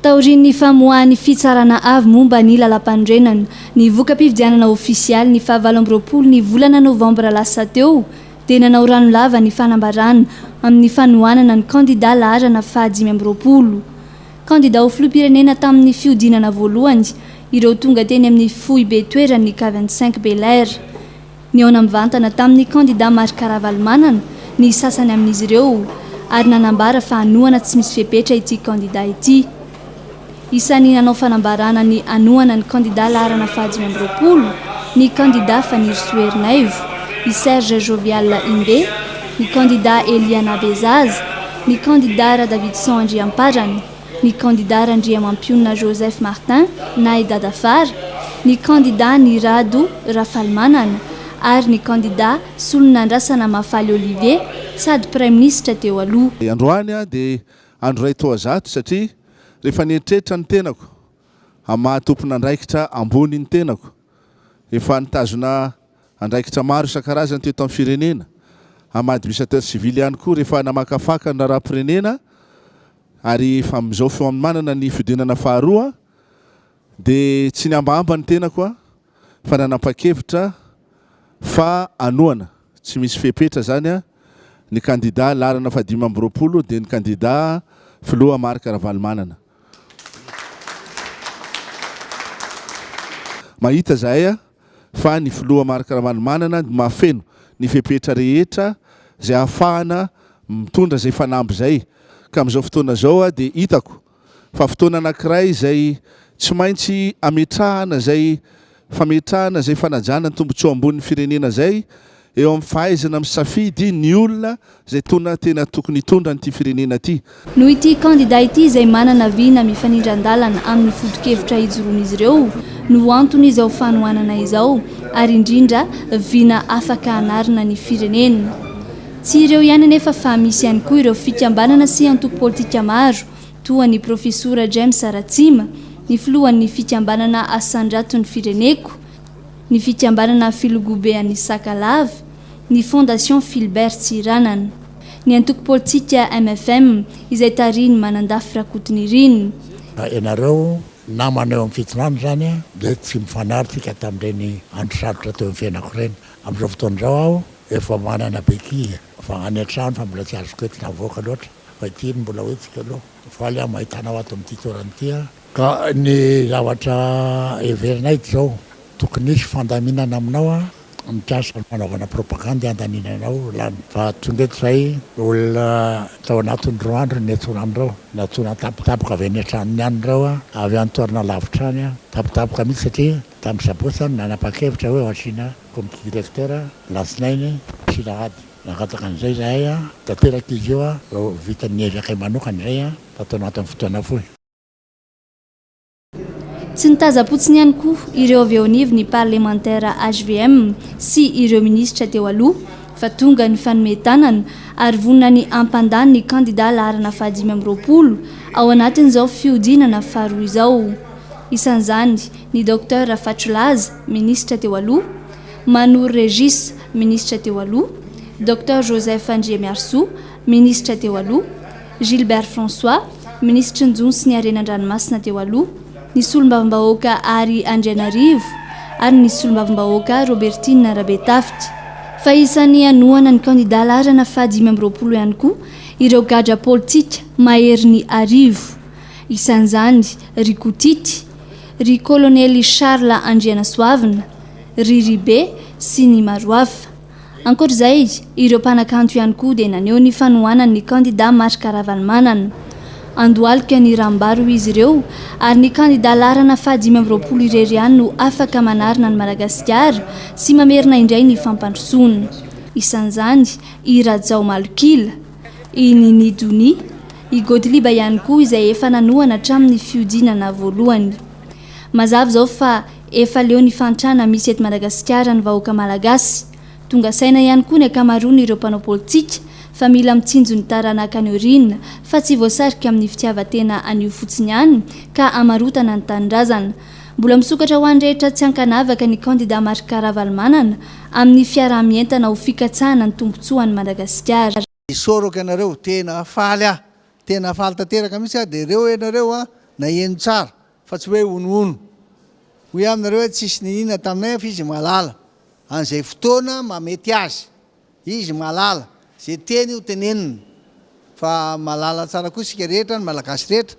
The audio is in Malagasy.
Taorian'ny famoahan'ny Fitsarana Avo momba ny Lalàmpanorenana ny voka-pifidianana ofisialy ny faha 28 ny volana novambra lasa teo dia nanao ranolava ny fanambarana amin'ny fanohanana ny kandida laharana faha 25. Kandida ho filoham-pirenena tamin'ny fihodinana voalohany ireo tonga teny amin'ny foibe toeran'ny K 25 Bel'Air. Nihaona mivantana tamin'ny kandida Marc Ravalomanana ny sasany amin'izy ireo ary nanambara fa hanohana tsy misy fepetra ity kandida ity. Isan'ny nanao fanambarana ny hanohana ny kandida laharana faha-25 ny kandida Fanirisoa Ernaivo, i Serge Jovial Imbe, ny kandida Eliana Bezaza, ny kandida Radavidson Andriamparany. ny kandida Randriamampionona Joseph Martin na i Dadafara, ny kandida Ny Rado Rafalimanana ary ny kandida Solonandrasana Mahafaly Olivier sady praiminisitra teo aloha. Androany dia andro iray toa zato satria rehefa nieritreritra ny tenako amin'ny maha tompon'andraikitra ambony ny tenako, efa nitazona andraikitra maro isan-karazany teto amin'ny firenena, amin'ny maha administrateur civil ihany koa rehefa namakafaka ny raharaham-pirenena, Ary efa amin'izao fiomanana ny fihodinana faharoa dia tsy nihambahamba ny tenako fa nanapa-kevitra fa hanohana tsy misy fepetra izany ny kandida laharana faha 25 dia ny kandida filoha Marc Ravalomanana. Mahita izahay fa ny filoha Marc Ravalomanana no mahafeno ny fepetra rehetra izay ahafahana mitondra izay fanamby izay ka amin'izao fotoana izao dia hitako fa fotoana anankiray izay tsy maintsy ametrahana izay fametrahana izay fanajana ny tombontsoa ambonin'ny firenena izay eo amin'ny fahaizana misafidy ny olona izay tona tena tokony hitondra an'ity firenena ity. Noho ity kandida ity izay manana vina mifanindran-dalana amin'ny foto-kevitra ijoroan'izy ireo no anton'izao fanohanana izao ary indrindra vina afaka hanarina ny firenena. Tsy ireo ihany anefa fa misy ihany koa ireo fikambanana sy antoko politika maro toa ny Profesora James Ratsima, ny filohan'ny fikambanana Asandrato ny Fireneko, ny fikambanana Filogobe an'ny Sakalava, ny Fondation Philbert Tsiranana, ny antoko politika mfm izay tarihin'i Manandafy Rakotonirina. Ianareo namana eo amin'ny fitondrana izany dia tsy mifanary tsika tamin'ireny andro sarotra teo amin'ny fiainako ireny. Amin'izao fotoana izao aho efa manana béquille fa any an-trano fa mbola tsy azoko entina avoaka loatra fa ity no mbola hoentsika aloha. Faly aho mahita anao ato amin'ity toerana ity. Ka ny zavatra heverinay dia izao, tokony hisy fandaminana aminao mikasika ny fanaovana propagandy handaniana anao lany. Fa tonga eto izay olona tao anatin'ny roa andro niantsoana an'ireo, niantsoana tampotampoka avy any an-tranony any ireo, avy any toerana lavitra any, tampotampoka mihitsy satria tamin'ny sabotsy aho no nanapa-kevitra hoe ho asiana comité directeur, alatsinainy sy alahady. Nangataka an'izay izahay, tanteraka izy io, vao vita ny ezakay manokana izay tato anatin'ny fotoana fohy. Tsy nitazam-potsiny ihany koa ireo avy eo anivon'ny parlemantera hvm sy ireo minisitra teo aloha fa tonga nifanome tanana ary vonona ny hampandany ny kandida laharana faha-25 ao anatin'izao fihodinana faharoa izao. Isan'izany ny Docteur Rafatrolaza, minisitra teo aloha, Manoro Régis, minisitra teo aloha, Docteur Joseph Andriamiarisoa, minisitra teo aloha, Gilbert François, minisitry ny jono sy ny harena an-dranomasina teo aloha, ny solombavambahoaka Harry Andrianarivo ary ny solombavambahoaka Robertine Rabetafika. Fa isan'ny hanohana ny kandida laharana faha 25 ihany koa ireo gadra politika maherin'ny arivo. Isan'izany ry Kotity, ry Kolonely Charles Andrianasoavina, ry Ribe sy ny maro hafa. Ankoatra izay, ireo mpanakanto ihany koa dia naneho ny fanohanany ny kandida Marc Ravalomanana. Andohalika ny rambary hoy izy ireo ary ny kandida laharana faha 25 irery ihany no afaka manarina an'i Madagasikara sy mamerina indray ny fampandrosoana. Isan'izany i Rajao Malok'ila, i Nini Donia, i Godliba ihany koa izay efa nanohana hatramin'ny fihodinana voalohany. Mazava izao fa efa leo ny fahantrana misy eto Madagasikara ny vahoaka Malagasy. Tonga saina ihany koa ny ankamaroan'ireo mpanao politika fa mila mitsinjo ny taranaka any aoriana fa tsy voasarika amin'ny fitiavan-tena anio fotsiny ihany ka hamarotana ny tanindrazana. Mbola misokatra ho an'ny rehetra tsy ankanavaka ny kandida Marc Ravalomanana amin'ny fiaraha-mientana ho fikatsahana ny tombontsoan'i Madagasikara. Isaorako ianareo, tena faly aho, tena faly tanteraka mihitsy aho, dia ireo ianareo an, Naheno tsara fa tsy hoe honohono. Hoy aho aminareo hoe tsisy niniana taminay fa izy mahalala an'izay fotoana mahamety azy. Izy mahalala izay teny ho tenenina. Fa mahalala tsara koa isika rehetra, ny Malagasy rehetra.